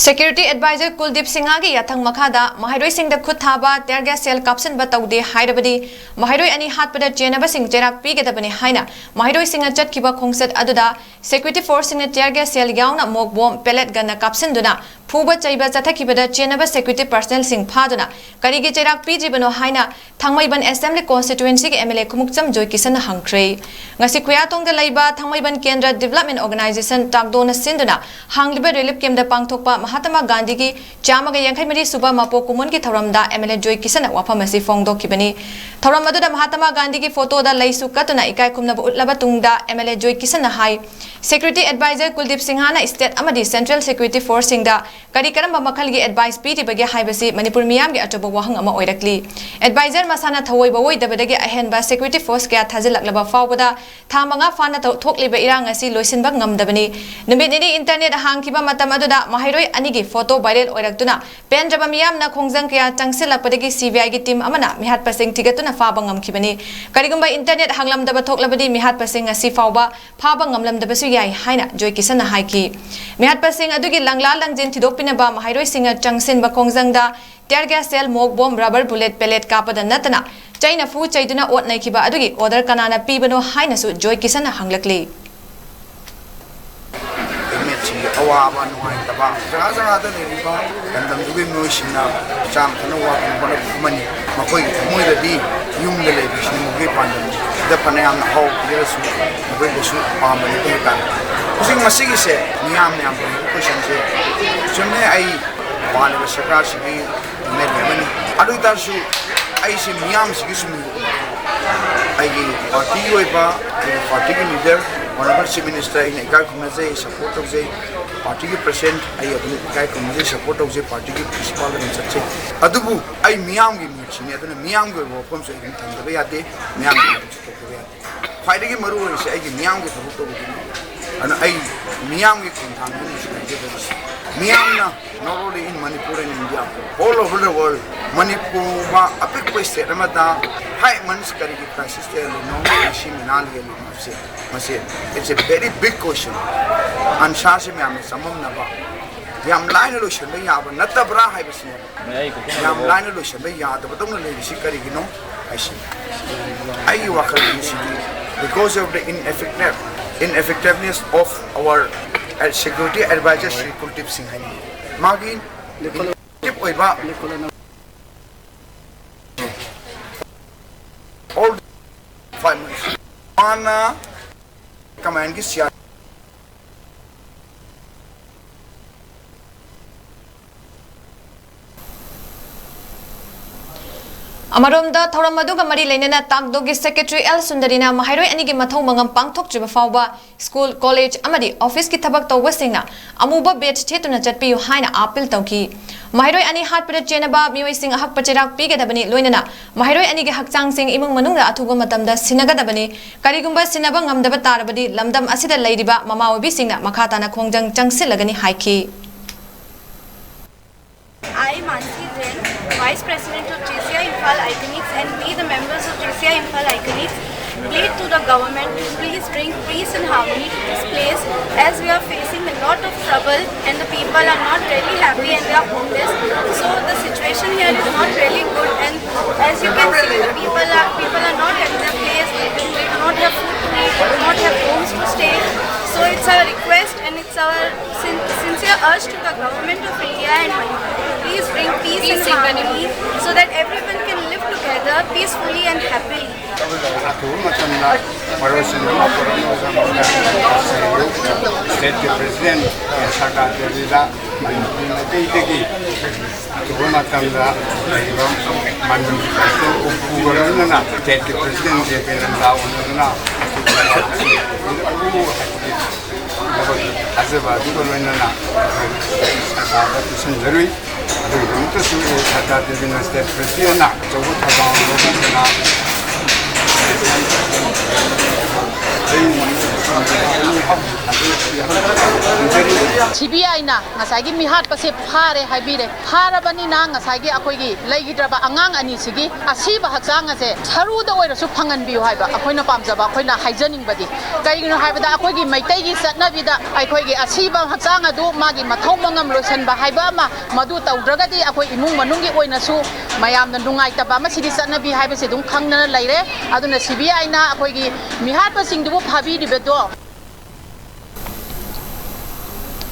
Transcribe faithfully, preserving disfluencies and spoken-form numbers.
Security Advisor ꯀꯨꯜꯗꯤꯞ ꯁꯤꯡꯍꯒꯤ ꯌꯥꯊꯪ ꯃꯈꯥꯗ ꯃꯍꯩꯔꯣꯏꯁꯤꯡꯗ ꯈꯨꯠ ꯊꯥꯕ tear gas shell ꯀꯥꯞꯁꯤꯟꯕ ꯇꯧꯗꯦ ꯍꯥꯏꯔꯕꯗꯤ ꯃꯍꯩꯔꯣꯏ ꯑꯅꯤ ꯍꯥꯠꯄꯗ ꯆꯦꯟꯅꯕꯁꯤꯡ ꯆꯩꯔꯥꯛ ꯄꯤꯒꯗꯕꯅꯤ ꯍꯥꯏꯅ ꯃꯍꯩꯔꯣꯏꯁꯤꯡꯅ ꯆꯠꯈꯤꯕ ꯈꯣꯡꯆꯠ ꯑꯗꯨꯗ security forceꯁꯤꯡꯅ tear gas shell ꯌꯥꯎꯅ mock bomb, pellet gunꯅ ꯀꯥꯞꯁꯤꯟꯗꯨꯅ ꯐꯨꯕ ꯆꯩꯕ ꯆꯠꯊꯈꯤꯕꯗ ꯆꯦꯟꯅꯕ security personnelꯁꯤꯡ ꯐꯥꯗꯨꯅ ꯀꯔꯤꯒꯤ ꯆꯩꯔꯥꯛ ꯄꯤꯗ꯭ꯔꯤꯕꯅꯣ ꯍꯥꯏꯅ ꯊꯥꯡꯃꯩꯕꯟ Assembly Constituencyꯒꯤ MLA ꯈꯨꯃꯨꯛꯆꯝ ꯖꯣꯏꯀꯤꯁꯟꯅ ꯍꯪꯈ꯭ꯔꯦ꯫ ꯉꯁꯤ ꯈꯨꯌꯥꯇꯣꯡꯗ ꯂꯩꯕ ꯊꯥꯡꯃꯩꯕꯟ ꯀꯦꯟꯗ꯭ꯔ Development Organization ꯇꯥꯛꯗꯣꯅ ꯁꯤꯟꯗꯨꯅ ꯍꯥꯡꯂꯤꯕ relief campꯇ ꯄꯥꯡꯊꯣꯛꯄ ꯃꯍꯥꯇꯃꯥ ꯒꯥꯟꯙꯤꯒꯤ ꯆꯥꯝꯃꯒ ꯌꯥꯡꯈꯩ ꯃꯔꯤ ꯁꯨꯕ ꯃꯄꯣꯛ ꯀꯨꯝꯑꯣꯟꯒꯤ ꯊꯧꯔꯝꯗ MLA ꯖꯣꯏꯀꯤꯁꯟꯅ ꯋꯥꯐꯝ ꯑꯁꯤ ꯐꯣꯡꯗꯣꯛꯈꯤꯕꯅꯤ꯫ ꯊꯧꯔꯝ ꯑꯗꯨꯗ ꯃꯍꯥꯇꯃꯥ ꯒꯥꯟꯙꯤꯒꯤ photoꯗ ꯂꯩꯁꯨ ꯀꯠꯇꯨꯅ ꯏꯀꯥꯏ ꯈꯨꯝꯅꯕ ꯎꯠꯂꯕ ꯇꯨꯡꯗ MLA ꯖꯣꯏꯀꯤꯁꯟꯅ ꯍꯥꯏ, Security Advisor ꯀꯨꯜꯗꯤꯞ ꯁꯤꯡꯍꯅ state ꯑꯃꯗꯤ central security forceꯁꯤꯡꯗ ꯀꯔꯤ ꯀꯔꯝꯕ ꯃꯈꯜꯒꯤ advice ꯄꯤꯔꯤꯕꯒꯦ ꯍꯥꯏꯕꯁꯤ ꯃꯅꯤꯄꯨꯔ ꯃꯤꯌꯥꯝꯒꯤ ꯑꯆꯧꯕ ꯋꯥꯍꯪ ꯑꯃ ꯑꯣꯏꯔꯛꯂꯤ꯫ Advisor ꯃꯁꯥꯅ ꯊꯑꯣꯏꯕ ꯑꯣꯏꯗꯕꯗꯒꯤ ꯑꯍꯦꯟꯕ security force ꯀꯌꯥ ꯊꯥꯖꯤꯜꯂꯛꯂꯕ ꯐꯥꯎꯕꯗ ꯊꯥ ꯃꯉꯥ ꯐꯥꯅ ꯊꯣꯛ-, ꯊꯣꯛꯂꯤꯕ ꯏꯔꯥꯡ ꯑꯁꯤ ꯂꯣꯏꯁꯤꯟꯕ ꯉꯝꯗꯕꯅꯤ꯫ ꯅꯨꯃꯤꯠ ꯅꯤꯅꯤ internet ꯍꯥꯡꯈꯤꯕ ꯃꯇꯝ ꯑꯗꯨꯗ ꯃꯍꯩꯔꯣꯏ ꯑꯅꯤꯒꯤ photo viral ꯑꯣꯏꯔꯛꯇꯨꯅ ꯄꯦꯟꯗ꯭ꯔꯕ ꯃꯤꯌꯥꯝꯅ ꯈꯣꯡꯖꯪ ꯀꯌꯥ ꯆꯪꯁꯤꯜꯂꯛꯄꯗꯒꯤ CBIꯒꯤ team ꯑꯃꯅ ꯃꯤꯍꯥꯠꯄꯁꯤꯡ ꯊꯤꯒꯠꯇꯨꯅ ꯐꯥꯕ ꯉꯝꯈꯤꯕꯅꯤ꯫ ꯀꯔꯤꯒꯨꯝꯕ internet ꯍꯥꯡꯂꯝꯗꯕ ꯊꯣꯛꯂꯕꯗꯤ ꯃꯤꯍꯥꯠꯄꯁꯤꯡ ꯉꯁꯤ ꯐꯥꯎꯕ ꯐꯥꯕ ꯉꯝꯂꯝꯗꯕꯁꯨ ꯌꯥꯏ ꯍꯥꯏꯅ ꯖꯣꯏꯀꯤꯁꯟꯅ ꯍꯥꯏꯈꯤ꯫ ꯃꯤꯍꯥꯠꯄꯁꯤꯡ ꯑꯗꯨꯒꯤ ꯂꯪꯂꯥ ꯂꯪꯖꯤꯟ ꯊꯤꯗꯣꯛꯄꯤꯅꯕ ꯃꯍꯩꯔꯣꯏꯁꯤꯡꯅ ꯆꯪꯁꯤꯟꯕ ꯈꯣꯡꯖꯪꯗ tear gas shell, mock bomb, rubber bullet, pellet ꯀꯥꯞꯄꯗ ꯅꯠꯇꯅ ꯆꯩꯅ ꯐꯨ ꯆꯩꯗꯨꯅ ꯑꯣꯠ ꯅꯩꯈꯤꯕ ꯑꯗꯨꯒꯤ order ꯀꯅꯥꯅ ꯄꯤꯕꯅꯣ ꯍꯥꯏꯅꯁꯨ ꯖꯣꯏꯀꯤꯁꯟꯅ ꯍꯪꯂꯛꯂꯤ꯫ Inmateꯁꯤꯡꯒꯤ ꯑꯋꯥꯕ ꯅꯨꯡꯉꯥꯏꯇꯕ ꯖꯒꯥ ꯖꯒꯥꯗ ꯂꯩꯔꯤꯕ ꯂꯝꯗꯝꯗꯨꯒꯤ ꯃꯤꯑꯣꯏꯁꯤꯡꯅ ꯆꯥꯅ ꯊꯛꯅꯕ ꯋꯥꯠꯇꯅ ꯍꯣꯠꯅꯕ ꯑꯃꯅꯤ꯫ ꯃꯈꯣꯏꯒꯤ ꯊꯃꯣꯏꯗꯗꯤ ꯌꯨꯝꯗ ꯂꯩꯕꯁꯤꯅ ꯃꯈꯣꯏꯒꯤ ꯄꯥꯟꯗꯝꯅꯤ꯫ ꯁꯤꯗ ꯐꯅꯌꯥꯝꯅ ꯑꯍꯥꯎꯕ ꯄꯤꯖꯔꯁꯨ ꯃꯈꯣꯏ ꯀꯩꯁꯨ ꯄꯥꯝꯕ ꯅꯠꯇꯦ ꯍꯥꯏꯇꯥꯔꯦ꯫ ꯍꯧꯖꯤꯛ ꯃꯁꯤꯒꯤꯁꯦ ꯃꯤꯌꯥꯝꯅ ꯌꯥꯝ ꯍꯪꯉꯤꯕ questionꯁꯦ ꯆꯨꯝꯃꯦ꯫ ꯑꯩ ꯄꯥꯜꯂꯤꯕ ꯁꯔꯀꯥꯔꯁꯤꯒꯤ MLA ꯑꯃꯅꯤ꯫ ꯑꯗꯨ ꯑꯣꯏꯇꯥꯔꯁꯨ ꯑꯩꯁꯦ ꯃꯤꯌꯥꯝꯁꯤꯒꯤ ꯁꯨꯝ ꯑꯩꯒꯤ partyꯒꯤ ꯑꯣꯏꯕ, ꯑꯩꯒꯤ partyꯒꯤ leader, Honourable Chief Minister ꯑꯩꯅ ꯏꯀꯥꯏ ꯈꯨꯝꯅꯖꯩ, support ꯇꯧꯖꯩ꯫ Partyꯒꯤ president ꯑꯩ ꯑꯗꯨꯝ ꯏꯀꯥꯏ ꯈꯨꯝꯅꯖꯩ, support ꯇꯧꯖꯩ, partyꯒꯤ principleꯗ ꯑꯗꯨꯝ ꯆꯠꯆꯩ꯫ ꯑꯗꯨꯕꯨ ꯑꯩ ꯃꯤꯌꯥꯝꯒꯤ ꯃꯤꯍꯨꯠꯁꯤꯅꯤ, ꯑꯗꯨꯅ ꯃꯤꯌꯥꯝꯒꯤ ꯑꯣꯏꯕ ꯋꯥꯐꯝꯁꯨ ꯑꯩ ꯑꯗꯨꯝ ꯊꯝꯗꯕ ꯌꯥꯗꯦ, ꯃꯤꯌꯥꯝꯒꯤ ꯋꯥꯐꯝꯁꯨ ꯊꯣꯛꯇꯕ ꯌꯥꯗꯦ꯫ ꯈ꯭ꯋꯥꯏꯗꯒꯤ ꯃꯔꯨ ꯑꯣꯏꯔꯤꯁꯦ ꯑꯩꯒꯤ ꯃꯤꯌꯥꯝꯒꯤ ꯊꯕꯛ ꯇꯧꯕꯗꯨꯅꯤ꯫ ꯑꯗꯨꯅ ꯑꯩ ꯃꯤꯌꯥꯝꯒꯤ ꯈꯣꯡꯊꯥꯡꯗꯨꯅꯤ ꯁꯤ ꯂꯧꯖꯗꯣꯏꯁꯦ꯫ ꯃꯤꯌꯥꯝꯅ not only in Manipur and India, all over the world, Manipur ꯑꯄꯤꯛꯄ state ꯑꯃꯗ five months ꯀꯔꯤꯒꯤ crisis ꯂꯩꯍꯜꯂꯤꯅꯣ, ꯃꯁꯤ ꯃꯤꯅꯥ ꯂꯩꯍꯜꯂꯤꯅꯣ ꯍꯥꯏꯕꯁꯦ, ꯃꯁꯤ it's a very big question꯫ Answerꯁꯦ ꯃꯌꯥꯝꯅ ꯆꯃꯝꯅꯕ ꯌꯥꯝ ꯂꯥꯏꯅ ꯂꯣꯏꯁꯤꯟꯕ ꯌꯥꯕ ꯅꯠꯇꯕ꯭ꯔꯥ ꯍꯥꯏꯕꯁꯤꯅꯦꯕ꯫ ꯌꯥꯝ ꯂꯥꯏꯅ ꯂꯣꯏꯁꯤꯟꯕ ꯌꯥꯗꯕꯗꯧꯅ ꯂꯩꯔꯤꯁꯤ ꯀꯔꯤꯒꯤꯅꯣ ꯍꯥꯏꯁꯤ ꯑꯩꯒꯤ ꯋꯥꯈꯜꯗꯗꯤ ꯁꯤꯗꯤ because of the ineffective ineffectiveness of our security advisor Shri ꯀꯨꯜꯗꯤꯞ ꯁꯤꯡ ꯍꯥꯏꯅ ꯃꯥꯒꯤ ineffective ꯑꯣꯏꯕ all five months ꯃꯥꯅ ꯀꯃꯥꯟꯒꯤ ꯁꯤ ꯑꯥꯔ ꯑꯃꯔꯣꯝꯗ ꯊꯧꯔꯝ ꯑꯗꯨꯒ ꯃꯔꯤ ꯂꯩꯅꯅ ꯇꯥꯛꯗꯣꯒꯤ ꯁꯦꯀ꯭ꯔꯦꯇꯔꯤ ꯑꯦꯜ ꯁꯨꯟꯗꯔꯤꯅ ꯃꯍꯩꯔꯣꯏ ꯑꯅꯤꯒꯤ ꯃꯊꯧ ꯃꯉꯝ ꯄꯥꯡꯊꯣꯛꯇ꯭ꯔꯤꯕ ꯐꯥꯎꯕ ꯁ꯭ꯀꯨꯜ, ꯀꯣꯂꯦꯖ ꯑꯃꯗꯤ ꯑꯣꯐꯤꯁꯀꯤ ꯊꯕꯛ ꯇꯧꯕꯁꯤꯡꯅ ꯑꯃꯨꯕ ꯕꯦꯖ ꯊꯦꯠꯇꯨꯅ ꯆꯠꯄꯤꯌꯨ ꯍꯥꯏꯅ ꯑꯥꯄꯤꯜ ꯇꯧꯈꯤ꯫ ꯃꯍꯩꯔꯣꯏ ꯑꯅꯤ ꯍꯥꯠꯄꯗ ꯆꯦꯟꯅꯕ ꯃꯤꯑꯣꯏꯁꯤꯡ ꯑꯍꯛꯄ ꯆꯩꯔꯥꯛ ꯄꯤꯒꯗꯕꯅꯤ, ꯂꯣꯏꯅꯅ ꯃꯍꯩꯔꯣꯏ ꯑꯅꯤꯒꯤ ꯍꯛꯆꯥꯡꯁꯤꯡ ꯏꯃꯨꯡ ꯃꯅꯨꯡꯗ ꯑꯊꯨꯕ ꯃꯇꯝꯗ ꯁꯤꯟꯅꯒꯗꯕꯅꯤ꯫ ꯀꯔꯤꯒꯨꯝꯕ ꯁꯤꯟꯅꯕ ꯉꯝꯗꯕ ꯇꯥꯔꯕꯗꯤ ꯂꯝꯗꯝ ꯑꯁꯤꯗ ꯂꯩꯔꯤꯕ ꯃꯃꯥ ꯑꯣꯏꯕꯤꯁꯤꯡꯅ ꯃꯈꯥ ꯇꯥꯅ ꯈꯣꯡꯖꯪ ꯆꯪꯁꯤꯜꯂꯒꯅꯤ ꯍꯥꯏꯈꯤ꯫ I, Mansi Jain, Vice President of J C I Imphal Iconics, and we, the members of J C I Imphal Iconics, plead to the government to please bring peace and harmony to this place, as we are facing a lot of trouble and the people are not really happy and they are homeless. So the situation here is not really good, and as you can see, the people are people are not at their place. They do not have food to eat, they do not have homes to stay. So it's our request and it's our sin- sincere urge to the government of India and Manipur. Please bring peace and harmony so that everyone can live together peacefully and happily. ꯑꯊꯨꯕ ꯃꯇꯝꯗ ꯃꯔꯣꯏꯁꯤꯡ ꯑꯃ ꯄꯨꯔꯛꯅꯕꯒꯤꯗꯃꯛꯇ ꯁ꯭ꯇꯦꯠꯀꯤ president ꯁꯔꯀꯥꯔ ꯗꯦꯜꯂꯤꯗ ꯃꯅꯤꯄꯨꯔꯤ ꯃꯥꯏꯀꯩꯗꯒꯤ ꯑꯊꯨꯕ ꯃꯇꯝꯗ ꯂꯩꯔꯤꯕ ꯃꯅꯤꯄꯨꯔ ꯎꯄꯨꯒ ꯂꯣꯏꯅꯅ ꯁ꯭ꯇꯦꯠꯀꯤ ꯄ꯭ꯔꯦꯁꯤꯗꯦꯟ ꯖꯦ ꯄꯤ ꯅꯟꯗꯥ ꯎꯅꯗꯨꯅ ꯑꯊꯨꯕ ꯊꯥꯖꯕ ꯑꯗꯨꯒ ꯂꯣꯏꯅꯅ ꯁꯔꯀꯥꯔꯗ ꯄꯤꯁꯤꯟꯖꯔꯨꯏ꯫ ꯑꯗꯨꯒꯤꯗꯃꯛꯇꯁꯨ ꯁꯔꯀꯥꯔ ꯗꯦꯕꯤꯅ ꯁ꯭ꯇꯦꯠ ꯄ꯭ꯔꯦꯁꯤꯗꯦꯟꯅ ꯑꯆꯧꯕ ꯊꯧꯗꯥꯡ ꯂꯧꯕꯤꯗꯨꯅ ꯑꯩ ꯁꯤ ꯕꯤ ꯑꯥꯏꯅ ꯉꯁꯥꯏꯒꯤ ꯃꯤꯍꯥꯠꯄꯁꯦ ꯐꯥꯔꯦ ꯍꯥꯏꯕꯤꯔꯦ꯫ ꯐꯥꯔꯕꯅꯤꯅ ꯉꯁꯥꯏꯒꯤ ꯑꯩꯈꯣꯏꯒꯤ ꯂꯩꯈꯤꯗ꯭ꯔꯕ ꯑꯉꯥꯡ ꯑꯅꯤꯁꯤꯒꯤ ꯑꯁꯤꯕ ꯍꯛꯆꯥꯡ ꯑꯁꯦ ꯁꯔꯨꯗ ꯑꯣꯏꯔꯁꯨ ꯐꯪꯍꯟꯕꯤꯌꯨ ꯍꯥꯏꯕ ꯑꯩꯈꯣꯏꯅ ꯄꯥꯝꯖꯕ, ꯑꯩꯈꯣꯏꯅ ꯍꯥꯏꯖꯅꯤꯡꯕꯗꯤ꯫ ꯀꯩꯒꯤꯅꯣ ꯍꯥꯏꯕꯗ ꯑꯩꯈꯣꯏꯒꯤ ꯃꯩꯇꯩꯒꯤ ꯆꯠꯅꯕꯤꯗ ꯑꯩꯈꯣꯏꯒꯤ ꯑꯁꯤꯕ ꯍꯛꯆꯥꯡ ꯑꯗꯨ ꯃꯥꯒꯤ ꯃꯊꯧ ꯃꯉꯝ ꯂꯣꯏꯁꯤꯟꯕ ꯍꯥꯏꯕ ꯑꯃ, ꯃꯗꯨ ꯇꯧꯗ꯭ꯔꯒꯗꯤ ꯑꯩꯈꯣꯏ ꯏꯃꯨꯡ ꯃꯅꯨꯡꯒꯤ ꯑꯣꯏꯅꯁꯨ ꯃꯌꯥꯝꯅ ꯅꯨꯡꯉꯥꯏꯇꯕ ꯑꯃ, ꯁꯤꯗꯤ ꯆꯠꯅꯕꯤ ꯍꯥꯏꯕꯁꯤ ꯑꯗꯨꯝ ꯈꯪꯅꯅ ꯂꯩꯔꯦ꯫ ꯑꯗꯨꯅ ꯁꯤ ꯕꯤ ꯑꯥꯏꯅ ꯑꯩꯈꯣꯏꯒꯤ ꯃꯤꯍꯥꯠꯄꯁꯤꯡꯗꯨꯕꯨ ꯐꯥꯕꯤꯔꯤꯕꯗꯣ